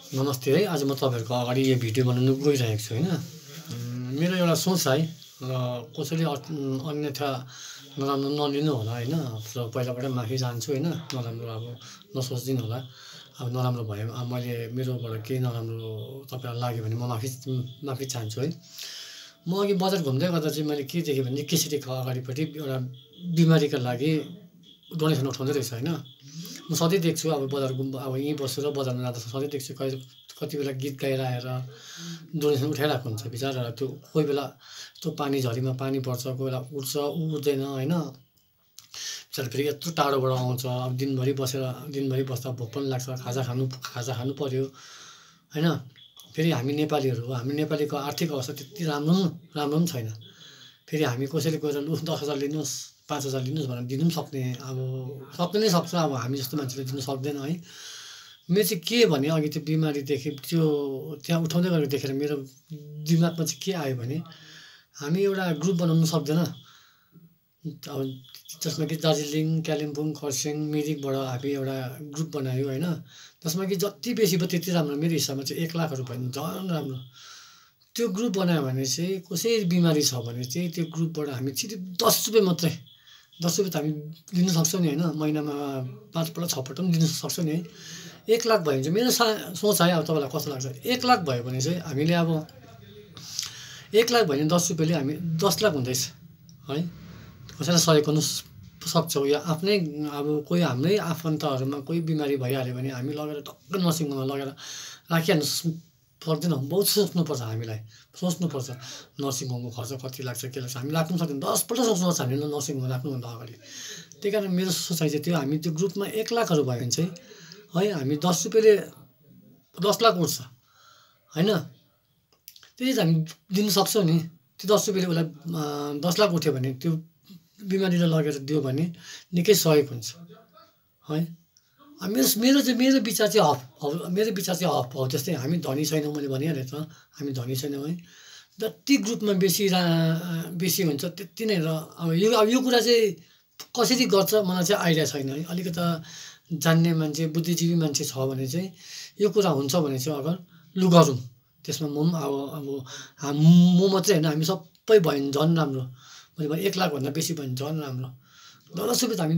नमस्ते है। आज म तपाईँहरूको अगाडि यो भिडियो बनाउनु गइरहेको छु होइन। मेरो एउटा सोच है र कसैले अन्यथा नराम्रो नलिनु होला होइन। पहिलाबाटै माफी चाहन्छु होइन। नराम्रो अब नसोचिदिनु होला। अब नराम्रो भयो अब मैले मेरोबाट केही नराम्रो तपाईँलाई लाग्यो भने म माफी चाहन्छु है। म अघि बजार घुम्दै गर्दा चाहिँ मैले के देखेँ भने केसीको अगाडिपट्टि एउटा बिमारीका लागि डोनेसन उठाउँदै रहेछ होइन। म सधैँ देख्छु अब बजार अब यहीँ बसेर बजारमा जाँदा सधैँ देख्छु कति बेला गीत गाएर आएर डोनेसन उठाइरहेको हुन्छ बिचरा। त्यो कोही बेला त्यो पानी झरीमा पानी पर्छ, कोही बेला उठ्छ उठ्दैन होइन। बिचरा फेरि यत्रो टाढोबाट आउँछ, अब दिनभरि बस्दा भोक पनि लाग्छ, खाजा खानु पऱ्यो होइन। फेरि हामी नेपालीहरू हो, हामी नेपालीको आर्थिक अवस्था त्यति राम्रो पनि छैन। फेरि हामी कसैले गएर लु 10,000 लिनुहोस् 5,000 लिनुहोस् भनेर दिनु पनि सक्ने नै सक्छ। अब हामी जस्तो मान्छेले दिनु सक्दैन है। मेरो चाहिँ के भने अघि त्यो बिमारी देखेँ, त्यो त्यहाँ उठाउँदै गरेको देखेर मेरो दिमागमा चाहिँ के आयो भने हामी एउटा ग्रुप बनाउनु सक्दैन अब, जसमा कि दार्जिलिङ, कालिम्पोङ, खरसाङ, मिरिकबाट हामी एउटा ग्रुप बनायो होइन। जसमा कि जति बेसी भयो त्यति राम्रो। मेरो हिसाबमा चाहिँ 1 लाखहरू भयो भने झन् राम्रो। त्यो ग्रुप बनायो भने चाहिँ कसै बिमारी छ भने चाहिँ त्यो ग्रुपबाट हामी सिधै 10 रुपियाँ मात्रै, 10 रुपियाँ त हामी दिनु सक्छौँ नि होइन। महिनामा 5 पल्ट 6 पल्ट पनि दिनु सक्छौँ नि है। 1 लाख भयो भने चाहिँ मेरो सोच है, अब तपाईँलाई कस्तो लाग्छ। 1 लाख भयो भने चाहिँ हामीले अब 1 लाख भयो भने 10 रुपियाँले हामी 10 लाख हुँदैछ है। कसैलाई सहयोग गर्नु सक्छौँ या आफ्नै अब कोही हाम्रै आफन्तहरूमा कोही बिमारी भइहाल्यो भने हामी लगेर टक्क नर्सिङ होममा लगेर राखिहाल्नु सक्दैनौँ। बहुत सोच्नुपर्छ, हामीलाई सोच्नुपर्छ नर्सिङ होमको खर्च कति लाग्छ के लाग्छ हामी लाग्नु सक्दैन। 10 पल्ट सोच्नुपर्छ हामीले नर्सिङ होममा राख्नुभन्दा अगाडि। त्यही कारण मेरो सोचाइ चाहिँ त्यो हामी त्यो ग्रुपमा 1 लाखहरू भयो भने चाहिँ है हामी 10 रुपियाँले 10 लाख उठ्छ होइन। त्यही चाहिँ हामी दिनु सक्छौँ नि। त्यो 10 रुपियाँले उसलाई 10 लाख उठ्यो भने त्यो बिमारीलाई लगेर दियो भने निकै सहयोग हुन्छ है। मेरो विचार चाहिँ हफ हो। जस्तै हामी धनी छैनौँ, मैले भनिहालेँ त हामी धनी छैनौँ है। जति ग्रुपमा बेसी हुन्छ त्यति नै। र अब यो कुरा चाहिँ कसरी गर्छ मलाई चाहिँ आइडिया छैन है। अलिकता जान्ने मान्छे बुद्धिजीवी मान्छे छ भने चाहिँ यो कुरा हुन्छ भने चाहिँ अगर लु गरौँ। त्यसमा म पनि म मात्रै होइन हामी सबै भयो भने झन् राम्रो। मैले भने 1 लाखभन्दा बेसी भयो भने झन् राम्रो। 10 रुपियाँ त हामी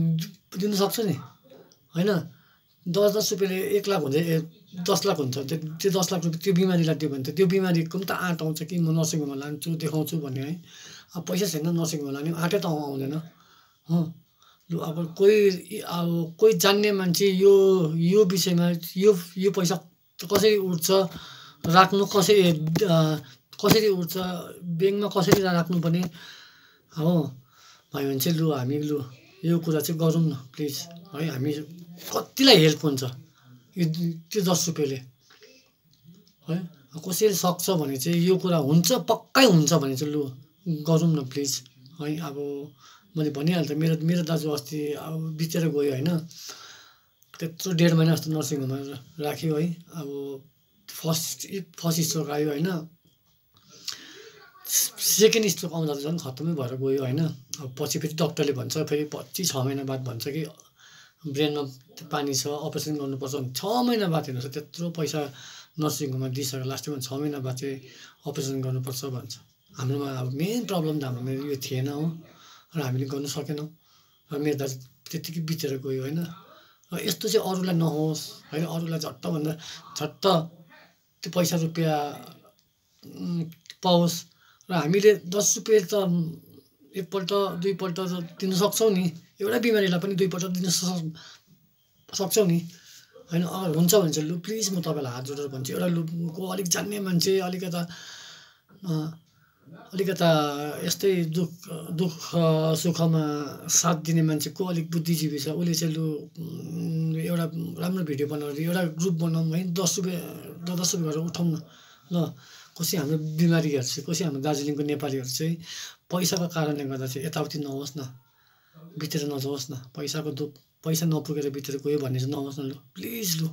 दिनु सक्छौँ नि होइन। 10 रुपियाँले 1 लाख हुन्छ, 10 लाख हुन्छ। त्यो 10 लाख रुपियाँ त्यो बिमारीलाई दियो भने त त्यो बिमारीको पनि त आँट आउँछ कि म नर्सिङ होममा लान्छु देखाउँछु भन्ने है। अब पैसा छैन नर्सिङ होममा लाने आँटै त आउँदैन हो। लु अब कोही जान्ने मान्छे यो विषयमा यो पैसा कसरी उठ्छ राख्नु, कसरी उठ्छ ब्याङ्कमा कसरी राख्नुपर्ने हो भयो भने चाहिँ यो कुरा चाहिँ गरौँ न प्लिज है। हामी कतिलाई हेल्प हुन्छ त्यो 10 रुपियाँले है। कसैले सक्छ भने चाहिँ यो कुरा हुन्छ पक्कै हुन्छ भने चाहिँ लु गरौँ न प्लिज है। अब मैले भनिहालेँ त मेरो दाजु अस्ति अब बितेर गयो होइन। त्यत्रो 1.5 महिना जस्तो नर्सिङ होममा राख्यो है। अब फर्स्ट स्ट्रोक आयो होइन। सेकेन्ड स्ट्रोक आउँदा त झन् खत्तमै भएर गयो होइन। अब पछि फेरि डक्टरले भन्छ फेरि 6 महिना बाद भन्छ कि ब्रेनमा पानी छ अपरेसन गर्नुपर्छ। 6 महिना बाद हेर्नुहोस् त्यत्रो पैसा नर्सिङ होममा दिइसक्यो लास्टमा 6 महिना बाद चाहिँ अपरेसन गर्नुपर्छ भन्छ। हाम्रोमा अब मेन प्रब्लम त हाम्रोमा यो थिएन हो र हामीले गर्नु सकेनौँ। र मेरो दाजु त्यत्तिकै बितेर गयो होइन। र यस्तो चाहिँ अरूलाई नहोस् होइन। अरूलाई झट्टभन्दा झट्ट त्यो पैसा रुपियाँ पाओस्। र हामीले 10 रुपियाँ त एकपल्ट दुईपल्ट त दिनु सक्छौँ नि। एउटा बिमारीलाई पनि 2 पल्ट दिनु सक्छौँ नि होइन। अगर हुन्छ भने चाहिँ लु प्लिज म तपाईँलाई हात जोडेर भन्छु एउटा लुको अलिक जान्ने मान्छे अलिकता यस्तै दुःख सुखमा साथ दिने मान्छे को अलिक बुद्धिजीवी छ उसले चाहिँ लु एउटा राम्रो भिडियो बनाएर एउटा ग्रुप बनाऊँ है। 10 रुपियाँ गरेर उठाउँ न ल। कसै हाम्रो बिमारीहरू चाहिँ कसै हाम्रो दार्जिलिङको नेपालीहरू चाहिँ पैसाको कारणले गर्दा चाहिँ यताउति नहोस् न, बितेर नजाओस् न। पैसा नपुगेर बितेर गयो भन्ने चाहिँ नहोस् न लु प्लिज लु।